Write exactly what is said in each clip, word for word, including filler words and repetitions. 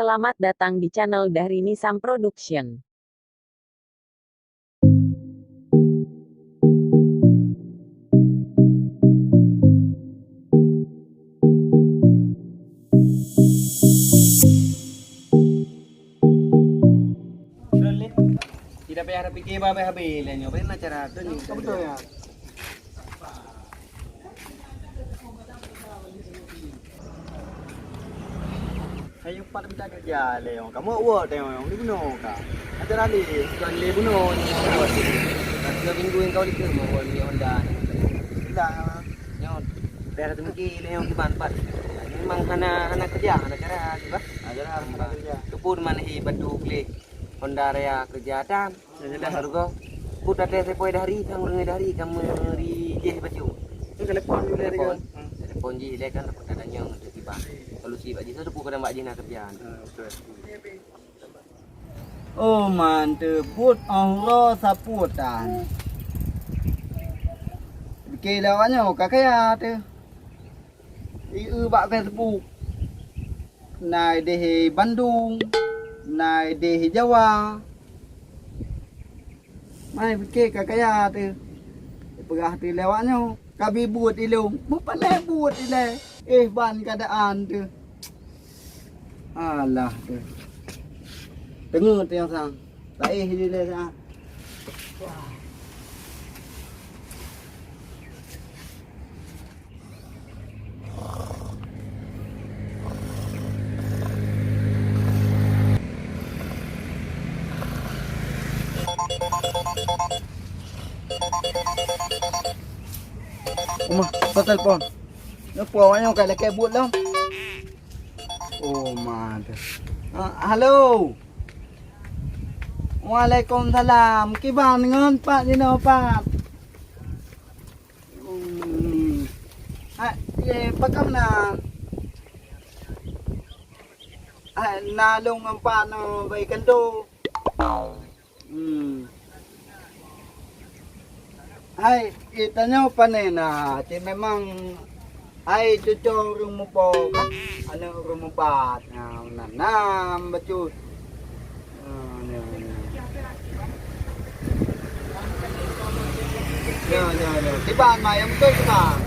Selamat datang di channel Dahrini Sam Production. Tidak payah pikir, bah, bah, habis lah nyoe. Bagaimana cara tu ni? Betul ya. Ayo pat minta kerja lé, kamoe awak tengok di bunoe ka. Acara lé, bukan lé bunoe ni awak. Tiga minggu yang kau di rumah awak ni Honda ni. Sudah. Nyoe dah satu minggu lé yang kiban pat. Memang hana, hana kerja, hana cara, bah. Acara hana kerja. Tu pun mana hi bantu beli Honda Raya kerja dan Dah harga. Ku dah tes sepoi dah hari, sang ureueng dah hari, kamu ri jih baju. Tu telepon dulu dari Telepon. Telepon jih, dia kan dapat tanya untuk tiba. Solusi bak jih, satu pun kadang bak jih nak kerjaan. Ah, betul. Oh, mantap. Buet oh ro saputan. Bikir lawan nyoe ka kaya tu. I eu bak Facebook. Na ideh Bandung, na ideh Jawa. Mai pike ka kaya teuh. Peugah teuh lewat nyoe, ka bi buet ilong. Meupané buet ilée. Eh, ban keadaan teuh. Alah teuh. Teungeut teuh nyang sang. Taéh jih lé sa. Uma, sa telepon. Nyoe po awak nyoe ka lakée buet lom. Oh, ma teuh. Ah, halo. Waalaikumsalam. Kiban ngon Pak jinoe, Pak? Hmm. Ah, ye, pakam na? Ah, na lôn ngon Pak nyoe bak keuntô. Hmm. Hai, geutanyoe pane na, cit memang hai cuco ureueng mupo kan, aneuk ureueng mupat. Nah, na, na bacut. Nah, nyoe, nyoe. Nyoe, nyoe, nyoe. Kiban ma nyang beutôi kiban.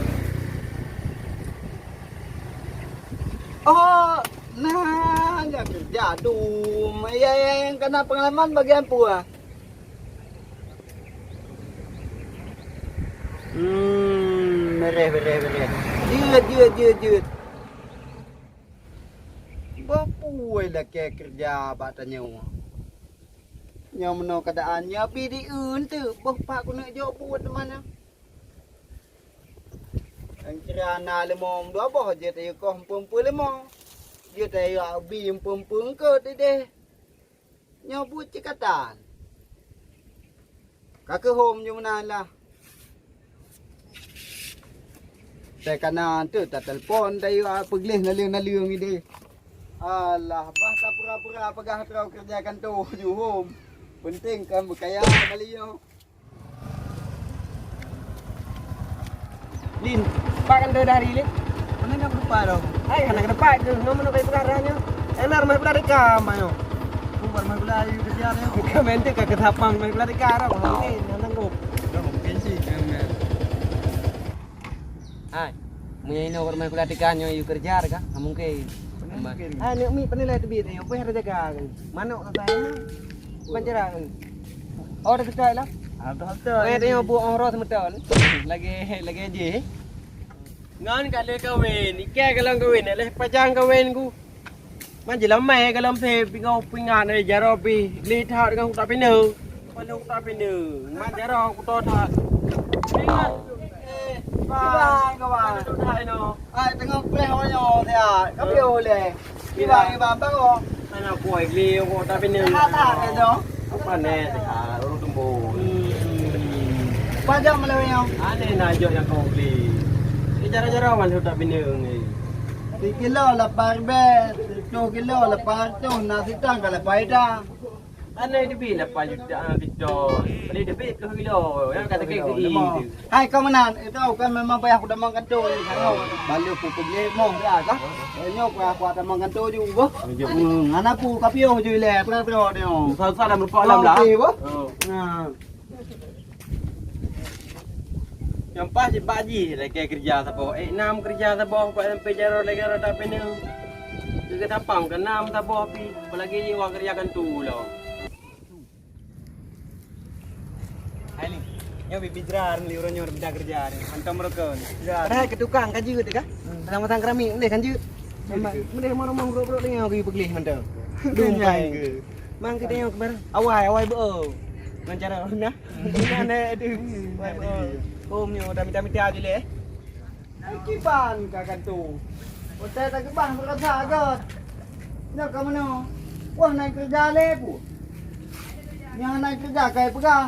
Oh, nah, nyan keureuja dum. Ya, ya, nyang kana peungalaman bagian peue? Hmm, bereh, bereh, bereh. Jeuet, jeuet, jeuet, jeuet. Bah peue lakée keureuja bak tanyoe? Nyoe meunoe keuadaan nyoe bi di eun teuk, boh pat keuneuk jok buet teuma nyoe. Nyang kira na leumo dua boh, jeuet ayoe koh empeue-empeue leumo. Jeuet ayoe bi empeue-empeue eungkot ideh. Nyoe buet cit ka tan. Ka keuhom jeuet meunan lah. Teuh kana teuk tatelpon, tayue peugleh naleueng-naleueng ideh. Alah, bah tapura-pura peugah troh keureuja kantô juhom. Peunteng kan beukaya kali nyoe. Lin, pat kan teuh dari, Lin? Mana nak lupa dong? Hai, hana keudeupat tu. Ngon meunoe kai peugah dah nyoe. Enak rumah pula deka, Mak, nyoe. Bukan rumah pula, ayu kerja nyoe. Bukan main tu, ka keusapang rumah pula deka dah. Mungkin, hana sanggup. Dah mungkin sih, kan, kan. Hai, meunyoe inoe rumah pula deka nyoe, ayu kerja dah, ka? Ha, mungkin. Mungkin. Hai, neuk mi penilai teubiet nyoe, peue hana jaga. Manok ka saya. Panjara. Oh, dah sesuai lah. Ah, betul, betul. Weh, tengok buet orang roh semeton. Lagi, lagi aja. Ngon ka lheueh kawin, ikai ka lom kawin, lheueh pajang kawin ku. Man jilamai ka lom se pingoh pingan, eh, jaroe pih li that ngon utak pineung. Kepala utak pineung, man jaroe kuto that. Ingat. Eh, bang, kawan. Mana duduk that inoe? Ai, teungoh preh awak nyoe siat. Ka piôh lé. Kiban, kiban, bagoe. Hana kuat lé, kok tapi ni. Hana, hana, tu. Apa ni, teuka, ureueng tumbon. Hmm. Pajak malam nyoe. Aneh na jok nyang kau beli. Ni jara-jara wan sudah bini ni. Sikilo lapan ribèe, siplôh kilo lapan ratus, na sitang ka lapan ida. Aneuk teubiet lapan juta, ah, beutôi. Boleh teubiet keu kilo. Nyang ka sakét keu i tu. Hai, kau meunan, itu kan memang payah kuda mangkato. Balu pupuk limong dah kah? Eh, nyoe payah kuda mangkato juga. Hmm, ngana pu kapioh je le, pura-pura nyoe. Susah-susah dah merupakan alam lah. Okey, boh. Oh. Nah. Nyang paih cit bak jih lakée keureuja saboh. Eh, nam keureuja saboh, bak sampoe jaroe lagée roda pineung. Geutapang keu nam saboh pih, apalagi jih wak keureuja kan tu lom. Hai ni, nyoe bibi jra ni uroe nyoe minta keureuja ni. Hantom rukon. Padahai keu tukang ka jeuet ka? Pasang-pasang keramik uleh kan jeuet. Mendeh mau rumah brok-brok ni aku pergi mantap. Dumpai. Mang kita yang kembar. Awai, awai beu. Ngan cara nah. Ngan ada. Awai beu. Hom nyo dah minta-minta aja leh. Kiban ka kanto. Otai tak kebah merasa agak. Nyo ka mano? Wah naik kerja leh pu. Nyo naik kerja kai peugah.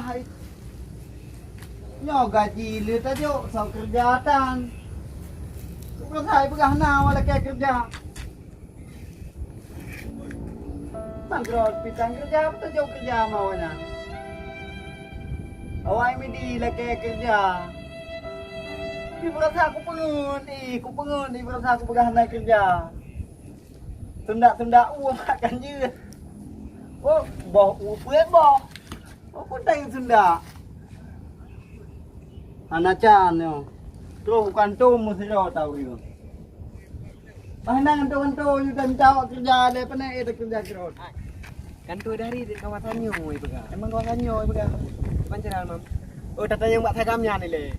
Nyoe gaji le tajok soe keureuja tan. Peue hai peugah na awak lakée keureuja. Tan keudroe pitang keureuja, tajok keureuja mawai nyan. Awai midi lakée keureuja. Ibeurasa kupeungeut, ih, kupeungeut ibeurasa kupeugah na keureuja. Tunda-tunda ueh kan jeuet. Oh, boh ueh peuet boh. Oh, peue tai tunda. Hana can nyoe. Troh u kanto meusidroe tau nyoe. Bah nang kanto-kanto nyoe dan tawak keureuja lé, pane eh keureuja keurot. Kanto dari di kawasan nyoe peugah. Emang kawasan nyoe peugah. Panceral mam. Oh, tata nyang bak sagam nyan ilé.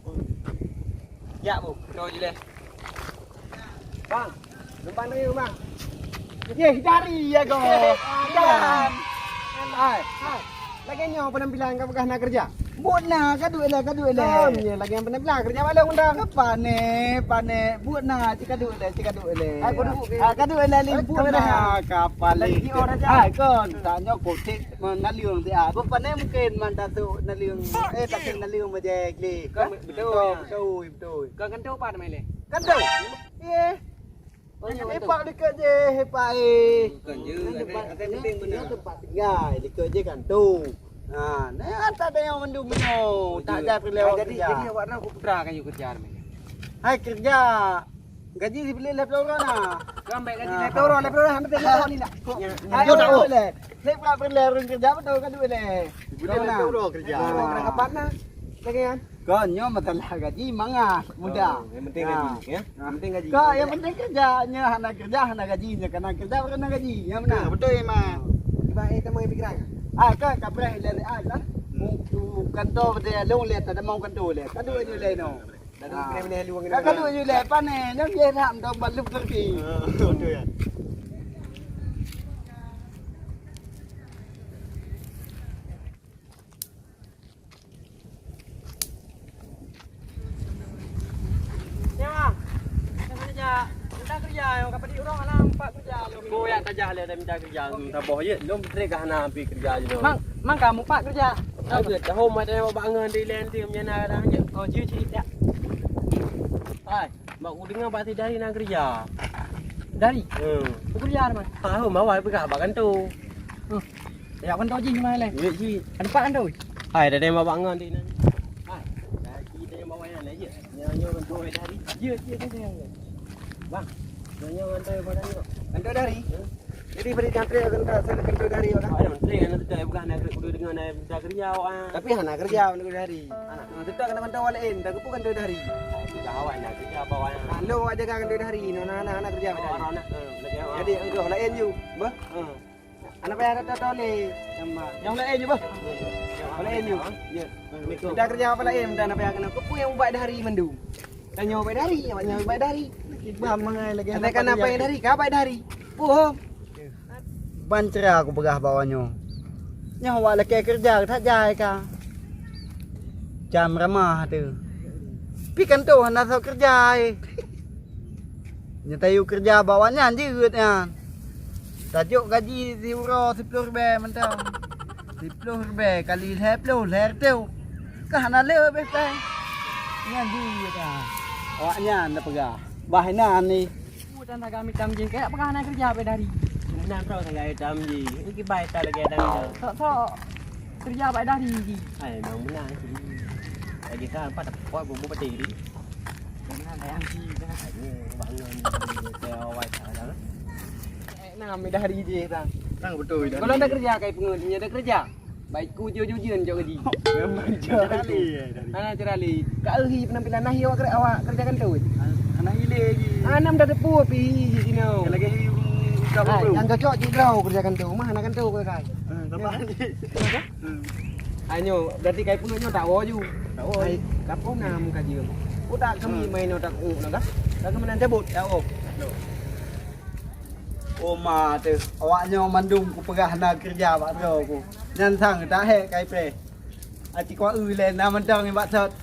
Yak bu, troh jilé. Bang, numpang dulu, Bang. Yeh, dari ya go. Bang. Hai, hai. Lagée nyoe penampilan ka peugah na keureuja. Buet na, ka duek lé, ka duek lé. Oh, nyoe lagée penampilan keureuja malam dah. Pane, pane. Buet na, cik ka duek lé, cik ka duek lé. Hai, ka duek lé. Ah, ka duek lé, lé, buet na. Kapal lé. Hai, kon, tanyoe kotik menaliung dia. Buet pane mungkin man datuk naliung. Eh, tapi naliung mejek lé. Betul, betul. Betul. Kau kan tahu apa nama lé? Kan tahu. Eh. Hepak dekat je, hepak eh. Bukan je, asai, asai penting benar. Tempat tinggal, dekat je kan tu. Ha, nah tak ada yang mandum nyoe. Tak ada perlu. Jadi, jadi awak nak putra kan you kerja ni. Hai kerja. Gaji sibeuleuen lhèe plôh uroe na. Kan baik gaji lhèe plôh uroe, lhèe plôh uroe, hana teuka ni nak. Ayo tak boleh. Saya pula perlu ureueng kerja betul kan duit leh. Sibeuleuen lhèe plôh uroe kerja. Nah, orang kapan na? Lagi kan? Kon nyoe masalah gaji mangat muda. Oh, yang penting gaji, ya. Yang penting gaji. Kau yang penting kerja, nyoe hana kerja, hana gaji, nyoe kana kerja baru na gaji. Yang mana? Betul, betul, Imam. Tiba eh teman pikiran. Ah, kan kapreh leh ah kan. Mu tu kantor betul ya, long leh tak ada mau kantor leh. Kan duit je leh no. Lalu kena bina halu. Kan duit je leh panen, nyam je ram dong balu pergi. Betul ya. Ya, Bang. Kita kerja, kita kerja, yang kapadi orang alam empat kerja. Ko yak tajak lé dah minta kerja tu saboh je. Lom trek ka hana pi kerja je. Mang, mang kamu pak kerja. Aku tahu mai tanya bak ngan di lain tim nyana dah je. Oh, ciu ciu tak. Hai, mak ku dengar bak si dari nak kerja. Dari? Hmm. Kerja mana? Tahu mau apa kah bak kantor. Hmm. Ya kan tau jih mai leh. Ya ji. Ada pak kan tau. Hai, dah ada yang bawa ngan di nan. Hai. Dah kita yang bawa yang leh je. Yang nyoe kan tau dari. Ya, ya, ya, ya. Bang. Yang nyoe kan tau pada nyoe. Kan tau dari. Jadi beri kantor kan tak saya kantor dari orang. Ada menteri kan tu dah bukan nak kudu dengan nak minta kerja awak. Tapi hana kerja untuk dari. Anak tetap kena kantor lain, tak kepu kantor dari. Dah awak nak kerja apa awak. Lalu awak jaga kantor dari. Nona anak anak kerja. Awak anak. Jadi engkau lain you. Bah. Anak payah datang toleh. Yang lain je bah. Yang lain je. Ya. Kita kerja apa lain dan apa yang kena kupu yang ubat dari mendung. Tanya ubat dari, awaknya ubat dari. Bang mangai lagi. Katakan apa yang dari, kau ubat dari. Puh. Ban cara aku peugah bak awak nyoe. Nyoe awak lakée keureuja that jai ka. Jam ramah tu. Pi kan tu hana soe keureuja ai. Nyoe tayue keureuja bak awak nyan jeuet nyan. Tajok gaji siuroe siploh ribée mantong. Siploh ribée kali lhée ploh, lhée reutôh. Ka hana le beh pai. Nyan jeuet ah. Awak nyan na peugah. Bah inan ni. Buet dan dagang mitam jih, kayak peugah hana keureuja bak dari. Nah, kau sangat hitam ji. Ini kibai tak lagi ada ni. Sok-sok. Kerja bak dari ji. Hai, memang benar sih. Lagi kan empat dapat buat bumbu peti ni. Benar yang ji dah. Ini bangun. Saya awal tak ada. Eh, nah, medah hari ji dah. Nang betul dah. Kalau ada kerja, kai pengen, ada kerja. Baik ku jujur-jujur jok gaji. Memang jujur. Dari. Hana cerali. Ka euhi penampilan nah awak kere-, awak kerja kantô. Hana hile lagi. Hana dah tepu pi hi sinoe. Lagi hi buka bulu. Yang cocok cik Grau kerja kantô. Mah hana kantô ke kai. Hmm, tambah. Hanyo, berarti kai pungo nyoe tak wo ju. Tak wo. Hai, kapo nam ka jeuem. Utak kami main otak u na kah? Tak kami nan cabut. Ya, oh. Oh ma teuh, awak nyoe mandum kupeugah na keureuja bak droe ku. Nyan sang tahék kai preh. Aci kueu lé na mantong nibak sot.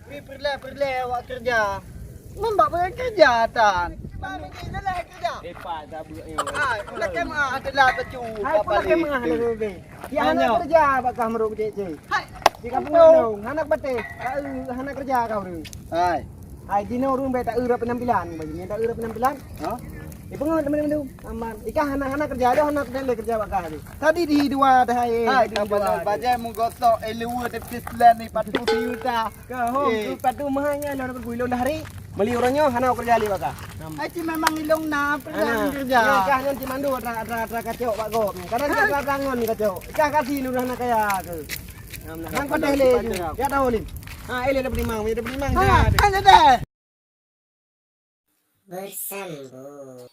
Pi peureulée-peureulée awak keureuja. Ngon bak peue keureuja tan. Bak meugi leleh keureuja. Lepas sabeuek nyoe. Hai, pula kemah adalah tecu. Hai, pula kemah adalah bebe. Ya hana keureuja bak kah meurok cek-cek. Hai. Jika peungeut dong, hana patéh. Hana keureuja kah ureueng. Hai. Hai, jinoe ureueng bèk taeu rot penampilan, bagi nyan taeu rot penampilan. Ha? Ipeungeut teuma mandum. Aman. Ikah hana, hana keureuja, lôn hana teuntèe keureuja bak kah lé. Tadi di dua dah hai. Hai, ka bajèe, bajèe meugosok, eh, luweue teupeue seuleueng ni patu siuta. Ka hom, eh. Tu patu mahai nyan lôn peugui lôn dah hari. Meuli uroe nyoe hana keureuja lé bak kah. Hai, ci memang ilong na keureuja. Hana. Keureuja. Nyan kah nyan ci mandum atra, atra, atra kacok bak gob. Kadang atra, atra ngon kacok. Ikah kasi lôn hana kaya ke. Nang patéh lé ju. Ya tahu ni. Ha, eh, lé dah beulimang, dah beulimang. Ha, dah. Kan dah. Bersambung.